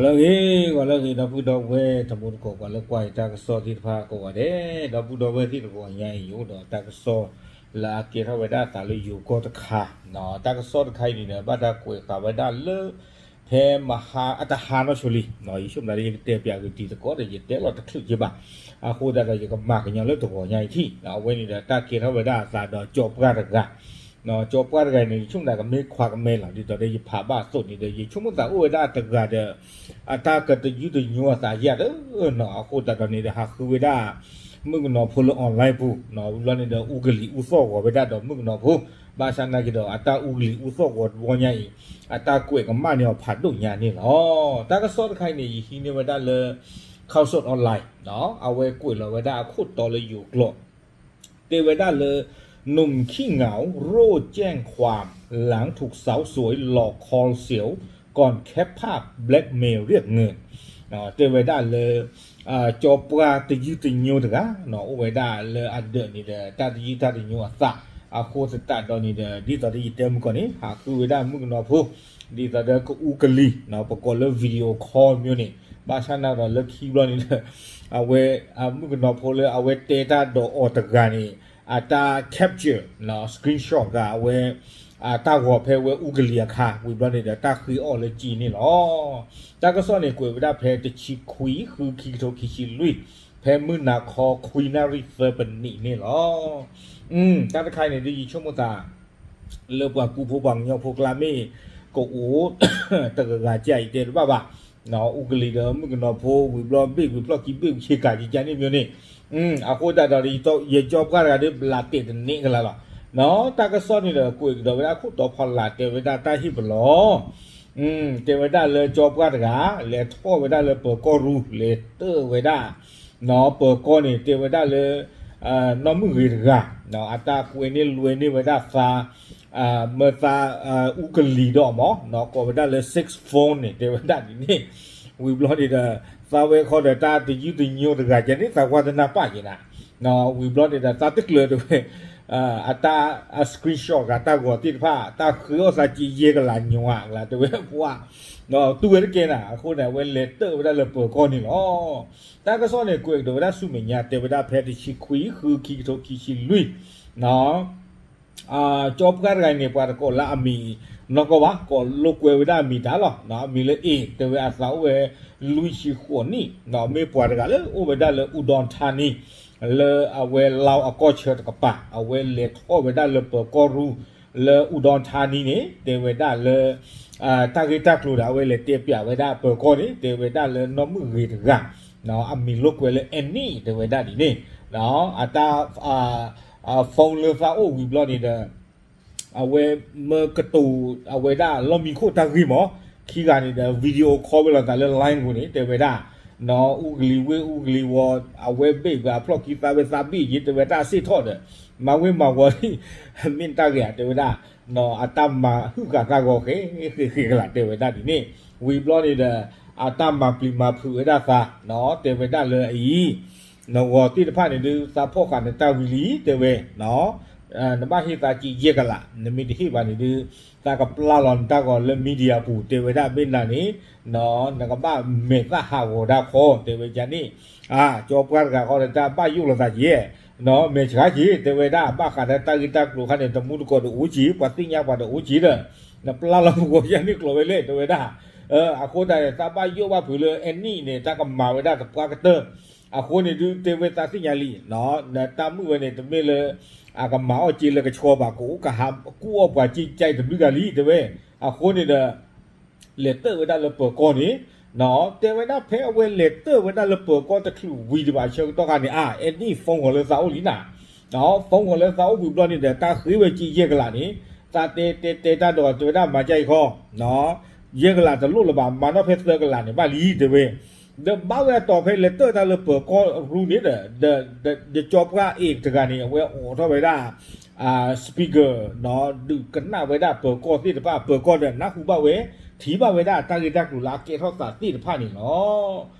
ဂီၤလၢအဂ့ၤ ဂီၤလၢအဂ့ၤ ဒီပုၢ်ဒီဝဲၢ်တံၤသကိး ပှၤလၢကွၢ်ယတၢ်ကစီၣ်သ့ၣ်တဖၣ်ကိးဂၤဒဲး, ဒီပုၢ်ဒီဝဲၢ်သ့ၣ်တဂီၤညါအံၤ ယအိၣ်ဒီးတၢ်ကစီၣ်လၢအကဲထီၣ်ဝဲဒၣ်အသးလၢယိၤကီၢ်တခါ, တၢ်ကစီၣ်တခါအံၤန့ၣ်ဒီး ဘၣ်တၢ်ကွဲးဃာ်ဝဲဒၣ်လၢ ဖဲမဟါ အတဟါနီၢ်ဆိလံ, ယဆိကမိၣ်လၢယကတဲပၠးက့ၤတံၤသကိးဒီး ယတဲလီၤတချုးက့ဘၣ်, အဃိသတးဒီးယကမၤကညီလၢတဂီၤညါအံၤထံၣ်, အဝဲန့ၣ်ဒီးတၢ်ကဲထီၣ်ဝဲဒၣ်အသးဒီးကၠီပှၢ်တဂၤ ကၠီပှၢ်တဂၤန့ၣ် ယဆိကမိၣ်ကမ့ၢ်ခွါကမဲလီၤ, ဒ်သိးဒီးယဖးဘၣ်အသိးန့ၣ်ဒီး ယဆိကမိၣ်သးအိၣ်ဝဲဒၣ်တဂၤဒီး အတၢ်ကတယုၢ်တညိအသးယဲၢ်တနီၤ, အဃိသတးဒီးန့ၣ်ဒီး ဟးဃုဝဲဒၣ် မုၣ်ကနီၤဖိလၢ online ပူၤ, ဝံၤဘျီန့ၣ်ဒီး အူကလံၤအူသီၣ်ဂီၤဝဲဒၣ်ဒီးမုၣ်ကနီၤဖိ, ဘၣ်ဆၣ်နာ်က့ၤဒီး အတၢ်အူကလံၤအူသီၣ်ဂီၤတဘျီညါအံၤ အတၢ်ကွဲးကမၣ်န့ၢ်အီၤဖးဒိၣ်ညါန့ၣ်လီၤ. တၢ်ကစီၣ်တခါအံၤန့ၣ် ယဟံးန့ၢ်ဝဲဒၣ်လၢ Khaosod Online အဝဲကွဲးလီၤဝဲဒၣ်အခိၣ်တီလၢယိၤကျိာ် တဲဝဲဒၣ်လၢ หนุ่มขี้เหงาโร่แจ้งความ หลังถูกสาวสวยหลอก call เสียว ก่อนแคปภาพ blackmail เรียกเงิน တဲဝဲဒၣ်လၢ ကၠီပှၢ်တယုၢ်တညိတဂၤ အိၣ်ဝဲဒၣ်လၢအဒၢးန့ၣ်ဒီး တၢ်တယုၢ်တၢ်တညိအသး, အဃိသတးဒီးန့ၣ်ဒီး ဒ်သိးဒီးယတဲမုၢ်ကီၢ်န့ၣ် ဟးဃုဝဲဒၣ်မုၣ်ကနီၤဖိ ဒ်သိးဒီးကအူကလံၤ ပကိးလၢ video call မျိုးန့ၣ်, ဘၣ်ဆၣ်နာ်က့ၤဒီးလၢခံဘျီန့ၣ်ဒီး အဝဲ မုၣ်ကနီၤဖိလၢအဝဲတဲတၢ်ဒီးအီၤတဂၤန့ၣ် အတၢ် capture screenshot ဂၤအဝဲ အတၢ်ဂီၤဖဲဝဲအူကလံၤအခါ ဝံၤဘျီန့ၣ်ဒီး တၢ်ဃ့အီၣ်လၢက့န့ၣ်လီၤ. တၢ်ကစီၣ်န့ၣ် ကွဲးဝဲဒၣ်ဖဲတဆံခွံ ဃု ခံကထိခံဆံလွံၢ် ဖဲမုၢ်နၤခီခွံနၣ်ရံၣ်သၢပနံးန့ၣ်လီၤ. တၢ်တခါအံၤန့ၣ်ဒ်ယဆိကမိၣ်သး လၢပှၤကူဖိပှၤကညီဖိကျါမ့ၢ် ကအိၣ် တဂၤဂၤကၢ်အံၤတဲတဘၣ်ဘၣ်, အူကလံၤဒီးမုၣ်ကနီၤဖိ ဝံၤဘျီဘ့ၣ်ဝံၤဖျီၣ်ခံဘ့ၣ်ဝံၤဆ့ကၤကကန့ၣ်မျိုးန့ၣ်, အဃိသတးဒီး ယကၠီပှၢ်တဂၤဒီး ဘျးတဲာ်တန့ၢ်ကလးလီၤ. တၢ်ကစီၣ်န့ၣ်ဒီး ကွဲးကဒီးဝဲဒၣ်ခိၣ်တီဖီလာ် တဲဝဲဒၣ်တၢ်ဟ့ၣ်ပလီၢ် တဲဝဲဒၣ်လၢကၠီပှၢ်တဂၤ လဲၤထီၣ်ဝဲဒၣ်လၢပၢၤကီၢ်ရူ လဲၤတၢၢ်ဝဲဒၣ် ပၢၤကီၢ်န့ၣ် တဲဝဲဒၣ်လၢ နီၢ်မုၣ်ဂ့ၤတဂၤ အတၢ်ကွဲန့ၢ်လွဲန့ၢ်ဝဲဒၣ်သး မၢသး အူကလံၤဒီးမၢ် ကိးဝဲဒၣ်လၢ six phone န့ၣ် တဲဝဲဒၣ်ဒ်န့ၣ်, ဝံၤဘျီန့ၣ်ဒီး သးဝဲခီဒီးတၢ်တယုၢ်တညိတဂၤကန့ၣ် သးကွၢ်တနၢ်ပၢၢ်က့ၤနၤ, ဝံၤဘျီန့ၣ်ဒီး သးတကျၢၤတဲဝဲ အတၢ် screenshot ဂၤတၢ်ဂီၤသ့ၣ်တဖၣ် တၢ်ဃ့အီၣ်သးက့ယဲၢ်ကလးညိဧါကလးတဲဝဲပှၢ်, တူၢ်ဝဲတကဲနၤ အဃိန့ၣ် အဝဲလဲၤတၢၢ်ဝဲဒၣ်လၢပၢၤကီၢ်န့ၣ်လီၤ. တၢ်ကစီၣ်န့ၣ် ကွဲးကဒီးဝဲဒၣ်ဆူမဲာ်ညါ တဲဝဲဒၣ်ဖဲတဆံခွံ ဃု ခံကထိခံဆံလွံၢ် ကၠီပှၢ်တဂၤန့ၣ် ပှၤတကိးလၢအမံၤနီၢ်ကီၢ်ဘၣ် ကိးလိာ်ကွဲဝဲဒၣ်အမံၤတၢ်လီၤ. အမံၤလၢ A တဲဝဲအသးအိၣ်ဝဲ လွံၢ်ဆံဃိးနံၣ် မ့ၢ်ပှၤတဂၤလၢအိၣ်ဝဲဒၣ်လၢ အူဒီထါနံ လၢအဝဲလါအကီၢ်ဆၢတကပၤ အဝဲလဲၤထီၣ်ဝဲဒၣ်လၢပၢၤကီၢ်ရူ လၢအူဒီထါနံန့ၣ် တဲဝဲဒၣ်လၢ တၢ်ဂ့ၢ်တၢ်ကျိၤဒီး အဝဲလဲၤတဲပၠးဝဲဒၣ်ပၢၤကီၢ်န့ၣ် တဲဝဲဒၣ်လၢနီၢ်မုၣ်ဂ့ၤတဂၤ အမံၤလိာ်ကွဲလၢ Annie တဲဝဲဒၣ်ဒ်န့ၣ် အတၢ် phone လၢသးအိၣ်ဝံၤဘျီန့ၣ်ဒီး အဝဲမၢကတိၤအဝဲဒၣ်လီၢ်မံခိၣ်တၢ်ဂ့ၢ်မၢ် ခံဂၤန့ၣ်ဒီး video call ဝဲလိာ်သးလၢ line ပူၤန့ၣ် တဲဝဲဒၣ် အူကလံၤဝ့ၢ်အူကလံၤဝီၤ အဝဲဘ့ၣ်ဂၤဖျီၣ်ခံသးဝဲသးဘ့ၣ်ယ့ တဲဝဲတၢ်စ့ၢ်ထီၣ်ဒီး မၤဝ့ၢ်မၤဝီၤ မ့ၢ်တၢ်ဂ့ၤဧါ တဲဝဲဒၣ် အတၢ်မၤဟုၣ်ဃာ်သးဂီၤဃဲဃဲဃဲကလး တဲဝဲဒၣ်ဒ်န့ၣ် ဝံၤဘျီန့ၣ်ဒီး အတၢ်မၤပျံၤမၤဖုးဝဲဒၣ်သး တဲဝဲဒၣ်လၢအအံၤ နဂီၤသ့ၣ်တဖၣ်န့ၣ်ဒုး သးဖီၣ်ဃာ်နတၢ်ဝံၤလံ တဲဝဲ နဘၣ်ဟ့ၣ်သးက့ယဲၢ်ကလး နမ့ၢ်တဟ့ၣ်ဘၣ်န့ၣ်ဒုး သးကပျၢ်လီၤနတၢ်ဂီၤလၢ media ပူၤ တဲဝဲဒၣ်မ့ၢ်နၤန့ၣ် နကဘၣ်မဲာ်သၣ်ဟးဂီၤဒၣ်ခီ တဲဝဲဒ်န့ၣ် အၢ ကၠီပှၢ်တဂၤဃီဒီး တၢ်ဘၣ်ယိၣ်လိာ်သးက့ မဲာ်ဆှးက့ တဲဝဲဒၣ် ဘၣ်ဃးဒီးတၢ်ဂ့ၢ်တၢ်ကျိၤခါန့ၣ် တမူတကိးဒီးအိၣ်က့ ပှၤသ့ၣ်ညါပှၤဒီးအိၣ်က့ဒီး နပျၢ်လီၤပဂီၤယဲန့ၣ်ကျိၤဝဲလဲၣ် တဲဝဲဒၣ် အဃိသတးန့ၣ် သးဘၣ်ယိၣ်ဘၣ်ဖုးလၢ Annie န့ၣ် တၢ်ကမၤဝဲဒၣ်သပှၢ်ကတၢၢ် အဃိန့ၣ်ဒုး တဲဝဲသးသ့ၣ်ညါလံ နတၢ်မုာ်ဝဲန့ၣ် တမ့ၢ်လၢ အကမၤအီၣ်က့လၢကဆှီဘၣ် ကအိၣ်ကဟးကူၣ်အီၣ်ပှၤက့ကၠဲတဘျုးဂၤလံ တဲဝဲ အဃိန့ၣ်ဒီး လဲၤတၢၢ်ဝဲဒၣ်လၢပၢၤကီၢ်န့ၣ် တဲဝဲဒၣ်ဖဲအဝဲလဲၤတၢၢ်ဝဲဒၣ်လၢပၢၤကီၢ်တချုးဝံၤဒံးဘၣ်ဆၢကတီၢ်ခါန့ၣ် အါ Annie phone ဂီၤလၢသးအိၣ်လံနၤ phone ဂီၤလၢသးအိၣ်ဝံၤဘျီန့ၣ်ဒီး တၢ်ဃ့ဝဲက့ယဲၢ်ကလးန့ၣ် သးတဲတဲတဲတၢ်ဒီးတဲဝဲဒၣ်မၤကၢအံၤခီ ယဲၢ်ကလးတလိၣ်လၢၤဘၣ် မၤနီၣ်ဖဲသၢကလးန့ၣ်ဘၣ်လံတဲဝဲ ဒီးဘၣ်ဝဲအတီၤဖဲလဲၤတၢၢ်တၢ်လၢပၢၤကီၢ်ရူန့ၣ်ဒီး ဒီးကၠီပှၢ်အ့ၣ်တဂၤန့ၣ် အဝဲအိးထီၣ်ဝဲဒၣ် speaker ဒုးကနၣ်ဝဲဒၣ်ပၢၤကီၢ်သ့ၣ်တဖၣ် ပၢၤကီၢ်ဒီးနၢ်ဟူဘၣ်ဝဲ ထံၣ်ဘၣ်ဝဲဒၣ်တၢ်ဂ့ၢ်တၢ်ကျိၤလၢအကဲထီၣ်သးသ့ၣ်တဖၣ်န့ၣ်လီၤ.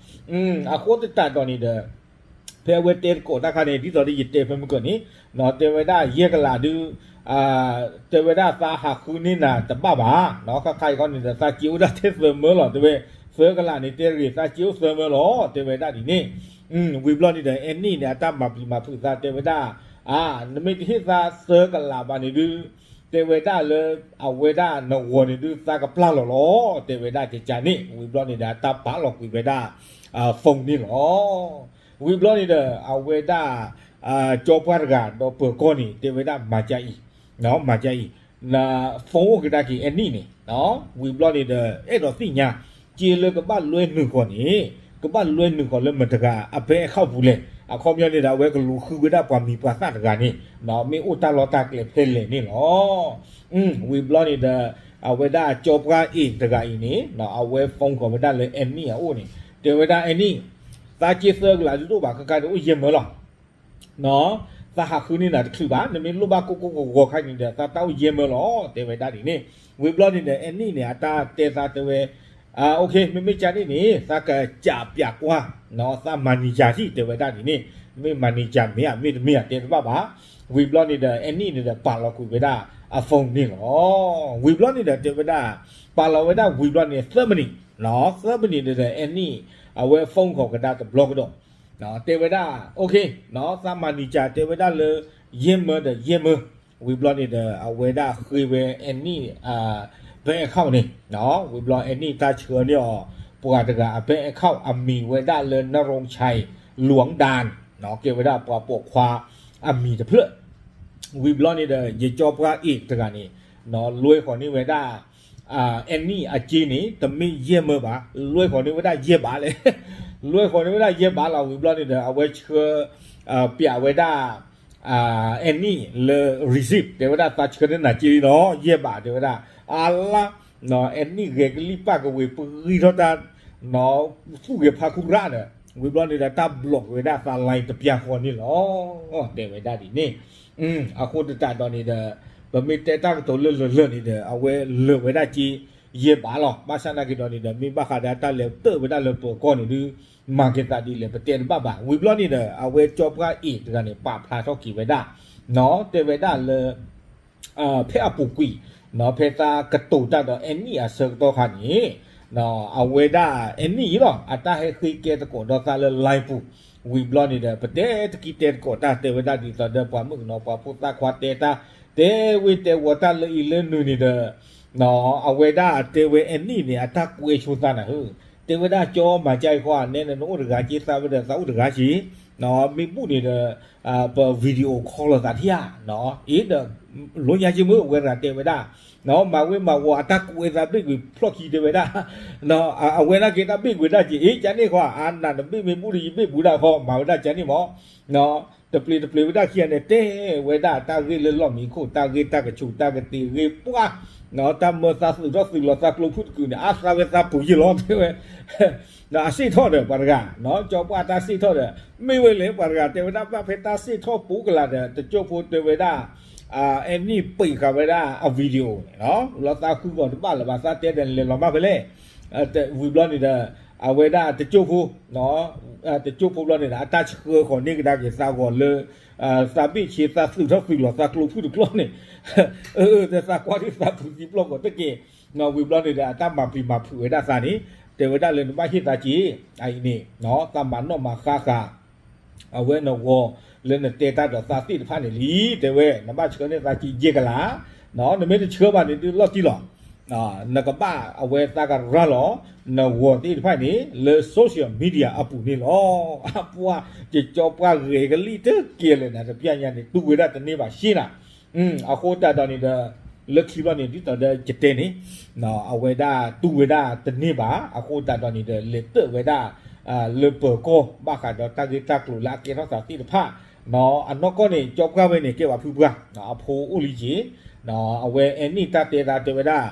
အဃိသတးဒီးန့ၣ်ဒီး ဖဲအဝဲတဲသကိးတၢ်ခါန့ၣ် ဒ်သိးဒီးယတဲဖဲမုၢ်ကၢၢ်န့ၣ် တဲဝဲဒၣ်ယဲၢ်ကလးဒုး တဲဝဲဒၣ်သးဟးဃုန့ၢ်နၤတဘၣ်ဘၣ် ခါခါအံၤခီန့ၣ်ဒီး သးက့အိၣ်ဒၣ်ထဲသၢမၢလီၤ တဲဝဲ သၢကလးန့ၣ် တဲတဂ့ၤ သးစ့အိၣ်သၢမၢလီၤ တဲဝဲဒၣ်ဒ်န့ၣ်. ဝံၤဘျီန့ၣ်ဒီး အဲၣ်နံၣ်န့ၣ် အတၢ်မၤပျံၤမၤဖုးသး တဲဝဲဒၣ်, အါ, နမ့ၢ်တဟ့ၣ်သးသၢကလးဘၣ်န့ၣ်ဒုး, တဲဝဲဒၣ်လၢ အဝဲဒၣ်နဂီၤန့ၣ်ဒုး သးကပျၢ်လီၤလီၤ တဲဝဲဒၣ်ကကန့ၣ်. ဝံၤဘျီန့ၣ်ဒီး အတၢ်ပာ်လီၤကွံာ်ဝဲဒၣ် phone န့ၣ်လီၤ. ဝံၤဘျီန့ၣ်ဒီး အဝဲဒၣ် ကၠီပှၢ်တဂၤဒီးပၢၤကီၢ်န့ၣ် တဲဝဲဒၣ်မၤကါအံၤ, မၤကါအံၤ, phone အိၣ်ကဒါက့ၤအဲၣ်နံၣ်န့ၣ်. ဝံၤဘျီန့ၣ်ဒီး အဲၣ်ဒိးသ့ၣ်ညါ က့လၢကဘၣ်လွဲနုာ်ဃီၤန့ၣ်, ကဘၣ်လွဲနုာ်ဃီၤလၢမတၤတဂၤအ bank account ပူၤလဲၣ်. အခီပညီန့ၣ်ဒီး အဝဲကလူၤဃုဝဲဒၣ်ပှၤမံၤပှၤသၣ်တဂၤန့ၣ် မ့ၢ်အိၣ်တၢ်လီၢ်တၢ်ကျဲဖဲလဲၣ်န့ၣ်လီၤ. ဝံၤဘျီန့ၣ်ဒီး အဝဲဒၣ်ကၠီပှၢ်အ့ၣ်တဂၤအံၤန့ၣ် အဝဲ phone ဃီၤဝဲဒၣ်လၢအဲၣ်နံၣ်အအိၣ်န့ၣ် တဲဝဲဒၣ်အဲၣ်နံၣ်, သးစ့သၢကလးဒုးတအိၣ်ဘၣ် ခဲခါန့ၣ်အိၣ်ယဲၢ်မၢလီၤ. သးဟးဃုန့ၢ်နၤတချုးဘၣ်, နမ့ၢ်လိၣ်ဘၣ်ကိၢ်ကိၢ်ဂီၤဂီၤခါန့ၣ်ဒီး သးတၢ်အိၣ်ယဲၢ်မၢလီၤ တဲဝဲဒၣ်ဒ်န့ၣ်. ဝံၤဘျီန့ၣ်ဒီး အဲၣ်နံၣ်န့ၣ် အတၢ်တဲသးတဲဝဲ, အါ, okay, မ့မ့ၢ်ကန့ၣ်န့ၣ် သးကစးပျးကွၢ် သး manager ထံၣ် တဲဝဲဒၣ်ဒ်န့ၣ်. မ့ၢ် manager မ့ၢ်ဧါ မ့တမ့ၢ်ဧါ တဲတဘၣ်ဘၣ်. ဝံၤဘျီန့ၣ်ဒီး အဲၣ်နံၣ်န့ၣ်ဒီး ပာ်လီၤကွံာ်ဝဲဒၣ် အ phone န့ၣ်လီၤ. ဝံၤဘျီန့ၣ်ဒီး တဲဝဲဒၣ်, ပာ်လီၤဝဲဒၣ်ဝံၤဘျီန့ၣ် သၢမံးနံး, သၢမံးနံးန့ၣ်ဒီး အဲၣ်နံၣ် အဝဲ phone ဃီၤကဒါတဘျီကဒီး တဲဝဲဒၣ် okay, သး manager တဲဝဲဒၣ်လၢ ယဲၢ်မၢဒီးယဲၢ်မၢ. ဝံၤဘျီန့ၣ်ဒီး အဝဲဒၣ်ဃ့ဝဲအဲၣ်နံၣ် bank account န့ၣ်. ဝံၤဘျီအဲၣ်နံၣ်တၢ်ဆှၢန့ၢ်အီၤ ပှၤတဂၤအ bank account အမံၤဝဲဒၣ်လၢ နရိၣ်ဆဲး လွံၢ်ဒၣ်, ကဲဝဲဒၣ်ပှၤပိာ်ခွါအမံၤတဖျၢၣ်. ဝံၤဘျီန့ၣ်ဒီး ယကၠီပှၢ်အ့ၣ်တဂၤန့ၣ် လွဲဃီၤန့ၢ်ဝဲဒၣ် အဲၣ်နံၣ်အစ့န့ၣ် တမ့ၢ်ယဲၢ်မၢဘၣ်, လွဲဃီၤန့ၢ်ဝဲဒၣ်ယဲၢ်ဘးလဲၣ်. လွဲဃီၤန့ၢ်ဝဲဒၣ်ယဲၢ်ဘးလီၤ. ဝံၤဘျီန့ၣ်ဒီး အဝဲဆှၢ ပျးဝဲဒၣ် အဲၣ်နံၣ်လၢ receipt တဲဝဲဒၣ် သးဆှၢန့ၢ်နၤစ့လံနီၤ ယဲၢ်ဘး တဲဝဲဒၣ်. အလါ အဲၣ်နံၣ်ဂဲၤကလံၣ်ပၣ်ကဝ့ၤ ပဂံၢ်ထီၣ်တၢ် သူၣ်ဂဲၤဖးခူရၣ်ဒီး ဝံၤဘျီန့ၣ်ဒီး တၢ် block ဝဲဒၣ်သး line တပျၢ်ဃီန့ၣ်လီၤ တဲဝဲဒၣ်ဒ်န့ၣ်. အဃိသတးဒီးန့ၣ်ဒီး ပမ့ၢ်တဲတၢ်ကတိၤလၢလၢာ်လၢာ်န့ၣ်ဒီး အဝဲလၢာ်ဝဲဒၣ်စ့ ယဲၢ်ဘးလီၤ. ဘၣ်ဆၣ်သနာ်က့ဒီးန့ၣ်ဒီး မ့ၢ်ဘၣ်ဃးဒီးတၢ်လဲၤတၢၣ်ဝဲဒၣ်လၢပၢၤကီၢ်န့ၣ်ဒုး မၤက့ၤသးဒ်လဲၣ် ပတဲတဘၣ်ဘၣ်. ဝံၤဘျီန့ၣ်ဒီး အဝဲကၠီပှၢ်အ့ၣ်တဂၤန့ၣ် ပာ်ဖျါထီၣ်က့ၤဝဲဒၣ် တဲဝဲဒၣ်လၢ ဖဲအပူၤကွံာ် ဖဲသးကတိၤတၢ်ဒီးအဲၣ်နံၣ်အဆၢကတီၢ်ခါန့ၣ် အဝဲဒၣ်အဲၣ်နံၣ်အံၤလီၤ အတၢ်ဟဲဃ့ကဲသကိးဒီးသးလၢ line ပူၤ. ဝံၤဘျီန့ၣ်ဒီး ပတဲတကံတဲသကိးတၢ် တဲဝဲဒၣ်ဒ်သိးဒီးပှၤမုၣ်ကနီၤ ပှၤဖိသၣ်ခွါတဲတၢ် တဲဝ့ၤတဲဝီၤတၢ်လၢအံၤလၢနုၤန့ၣ်ဒီး အဝဲဒၣ်တဲဝဲအဲၣ်နံၣ်န့ၣ် အတၢ်ကွဲဆိသးနၤဧၢ, တဲဝဲဒၣ်ကၠီမၤကါအံၤဃီ နဲနအိၣ်တဂၤက့ သးဝဲဒီးသးအိၣ်တဂၤက့ မ့ၢ်ဘူၣ်န့ၣ်ဒီး ပ video call လိာ်သးထံၣ်ဧါ, အ့ဒီး လိညါက့မုၢ် အဝဲတဂၤတဲဝဲဒၣ် မၤဝ့ၤမၤဝီၤ အတၢ်ကွဲသးဘ့ၣ်ကွံာ်ဖျီၣ်ခံ တဲဝဲဒၣ် အဝဲဒၣ်က့တၢ်ဘ့ၣ်ကွံာ်ဒၣ်က့ အ့ ကန့ၣ်ဃီ အနၤတဘ့ၣ်မ့ၢ်ဘူၣ်ဒီးယဘ့ၣ်ဘူးဒၣ်ဃီ မၤဝဲဒၣ်ကန့ၣ်မး တပျ့ၤတပျ့ၤဝဲဒၣ်ခံဂၤန့ၣ် တဲဝဲဒၣ်တၢ်ဂ့ၢ်လၢလီၢ်မံခိၣ် တၢ်ဂ့ၢ်တၢ်ကဆူး တၢ်ကတ့ၤဂ့ၢ်ပှၢ် တၢ်မၢသးသုးထီၣ်သုးလီၤသးကျိဖုၣ်တကုာ်န့ၣ် အါသးဝဲသးပူၤယ့ၢ်လီၤ တဲဝဲ အစ့ၣ်ထီၣ်ဒီးပှၤတဂၤ ကၠီပှၢ်တၢ်စ့ၣ်ထီၣ်ဒီး မ့ၢ်ဝဲလဲၣ် ပှၤတဂၤတဲဝဲဒၣ် ဘၣ်ဖဲတၢ်စ့ၣ်ထီၣ်ပူၤကလာ်ဒီး တကၠိၢ်ဖိတဲဝဲဒၣ် အဲၣ်နံၣ်ပံာ်ဃာ်ဝဲဒၣ်အ video န့ၣ်လီၤ လီၤသးဃုဂီၤတဘၣ်လၢၤဘၣ် သးတဲဒီးလဲၤလီၤမၢ်ဖဲလဲၣ် ဝံၤဘျီန့ၣ်ဒီး အဝဲဒၣ်တကၠိၢ်ဖိ တကၠိၢ်ဖိဘျီန့ၣ်ဒီး အတၢ်ဆှၢဃီၤန့ၢ်ကဒါက့ၤသးဂီၤလၢ သးဘ့ၣ်ဆ့သးသုးထီၣ်သုးလီၤသးကျိဖုၣ်တကျီန့ၣ် အၢ သးကွၢ်ဒ်သးပူၤသံပျီၢ်ကီးတက့ၢ် ဝံၤဘျီန့ၣ်ဒီး အတၢ်မၤပျံၤမၤဖုးဝဲဒၣ်သးန့ၣ် တဲဝဲဒၣ်လၢနဘၣ်ဟ့ၣ်သးက့ၤ အအံၤန့ၣ် သးမၤနီၣ်မၤဃါဃာ် အဝဲနဂီၤလၢနတဲတၢ်ဒီးသးသ့ၣ်တဖၣ်န့ၣ်လံ တဲဝဲ နဘၣ်ဆှၢန့ၢ်သးက့ၤယဲၢ်ကလး နမ့ၢ်တဆှၢဘၣ်န့ၣ်ဒုးလီၢ်တံၢ်လီၤ နကဘၣ်အဝဲသးကရၤလီၤ နဂီၤသ့ၣ်တဖၣ်န့ၣ် လၢ social media အပူၤန့ၣ်လီၤ. အပှၤ ကၠီပှၢ်ဂဲၤကလံၣ်တကဲလၢာ်နၤ တပျၢ်ညါန့ၣ် တူၢ်ဝဲဒၣ်တန့ၢ်ဘၣ်ရှ့နၤ အဃိသတးဒီးန့ၣ်ဒီး လၢခံဘျီန့ၣ် ဒ်သိးဒီးယတဲန့ၣ် အဝဲဒၣ်တူၢ်ဝဲဒၣ်တန့ၢ်ဘၣ် အဃိသတးဒီးန့ၣ်ဒီး လဲၤတၢၣ်ဝဲဒၣ် လၢပၢၤကီၢ် ဘၣ်ဃးဒီးတၢ်ဂ့ၢ်တၢ်ကျိၤလၢအကဲထီၣ်သးသ့ၣ်တဖၣ် အနီၢ်ကီၢ်န့ၣ် ကၠီပှၢ်ဝဲန့ၣ် ကဲဝဲဖုပှၢ် အဖိအိၣ်လံက့ၤ အဝဲအဲၣ်နံၣ်တၢ်တဲသးတဲဝဲဒၣ်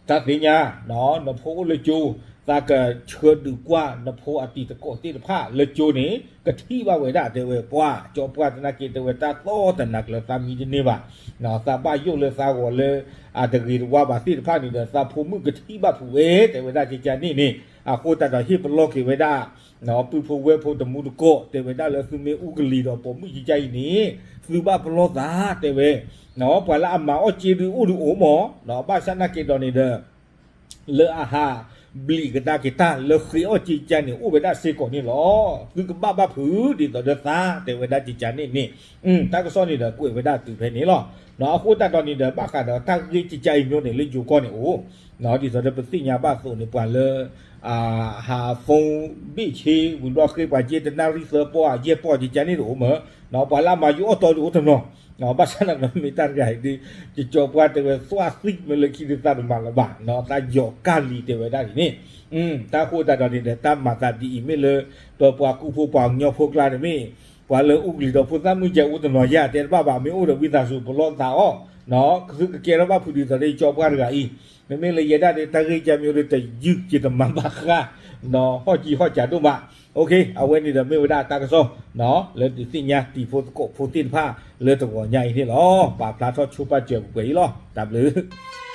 တၢ်သ့ၣ်ညါ နဖိအိၣ်လၢကၠိ သးကဆှၢဒုးကွၢ်နဖိအတံၤသကိးသ့ၣ်တဖၣ်လၢကၠိန့ၣ် ကထံၣ်ဘၣ်ဝဲဒၣ်တဲဝဲပှၢ် ကၠီပှၢ်သနာ်က့တဲဝဲတၢ်သီတနၤကျၢၤသးမံတန့ၢ်ဘၣ် သးဘၣ်ယိၣ်လၢသးဂီၤလၢ အတဂ့ၤတဝါဘၣ်သ့ၣ်တဖၣ်န့ၣ်ဒီး သးဖိမုၣ်ကထံၣ်ဘၣ်ဖုးဝဲ တဲဝဲဒၣ်ကကန့ၣ်န့ၣ် အဃိသတးဒီးဟ့ၣ်ပလီၢ်က့ၤဝဲဒၣ် ပုၢ်ဖိဝဲၢ်ဖိတမူတကိး တဲဝဲဒၣ်လၢသုမ့ၢ်အူကလံၤဒီးပိာ်မုၣ်ကကါအံၤန့ၣ် သုဘၣ်ပလီၢ်သး တဲဝဲ ပှၤလၢအမၤအီၣ်စ့ဒုးအိၣ်ဒုးအိၣ်မး ဘၣ်ဆၣ်သနာ်က့ဒီးန့ၣ်ဒီး လၢအဟး ဘျံးကဒါက့ၤတၢ်လၢဃ့အီၣ်ကကန့ၣ် အိၣ်ဝဲဒၣ်စ့ၢ်ကီးန့ၣ်လီၤ. သုကဘၣ်ဘၣ်ဖုးဒ်သိးဒီးသး တဲဝဲဒၣ်ကကန့ၣ်န့ၣ်, တၢ်ကစီၣ်န့ၣ်ဒီးကွဲးဝဲဒၣ်တုၤဖဲန့ၣ်လီၤ. အဃိသတးဒီးန့ၣ်ဒီး ဘၣ်ဃးဒီးတၢ်ဂ့ၢ်ကကအံၤမ့ၢ်န့ၣ် လၢယိၤကီၢ်န့ၣ်အိၣ်, ဒ်သိးဒီးပသ့ၣ်ညါဘၣ်အသိးန့ၣ် ပှၤလၢ ဟး phone ဘ့ၣ်ဆ့ ဝံၤဘျီဃ့ပှၤက့ တနၣ်ရံၣ်သၢပီၢ် ယဲၢ်ပီၢ် ကကန့ၣ်တအိၣ်မး, ပှၤလၢအမၤယိၤအီၣ်တီဒီးအိၣ်တနီၤ, ဘၣ်ဆၣ်သနာ်က့မ့ၢ်တၢ်တဂၤအံၤဒီး ကကၠီၤပှၢ်တဲဝဲသွၣ်သံမ့ၢ်လၢခံဒုးသးတမၤလၢၤဘၣ်, သးယီၤကၢ်လံၤတဲဝဲဒၣ်န့ၣ်, တၢ်ဃိသတးဒီးန့ၣ်ဒီး တၢ်မၤသးဒ်အံၤမ့ၢ်လၢ ဒီးပှၤကူဖိပှၤကညီဖိကျါန့ၣ်မ့ၢ် ပှၤလၢအူကလံၤဒီးဖိသၣ်မုၢ်ကဲအိၣ်တနီၤယၤ တဲတဘၣ်ဘၣ် မ့ၢ်အိၣ်ဒီးဝံသးစူၤပလီၢ်သးအီၤ, သုကကဲထီၣ်ဘၣ်ဖုးဒ်သိးဒီးကၠီၤပှၢ်တဂၤအံၤ, မ့မ့ၢ်လၢယဲဒၣ်ဒီး တၢ်ဂ့ၢ်ကမ့ၢ်အိၣ်ဒီးတယုၢ်က့ၤတမၤဘၣ်ဃၣ်, ဟီၣ်ကံဟီၣ်ကးဒိၣ်မး, အဝဲန့ၣ်ဒီးမ့ၢ်ဝဲဒၣ်တၢ်ကစီၣ် လၢဒုးသ့ၣ်ညါတံၤဖိသကိးဖိသ့ၣ်တဖၣ်လၢတဂီၤညါအံၤန့ၣ်လီၤ. ပာ်ဖျါထီၣ်ဆိပာ်စၢၤပှဲၤအံၤလီၤ. တၢ်ဘျုး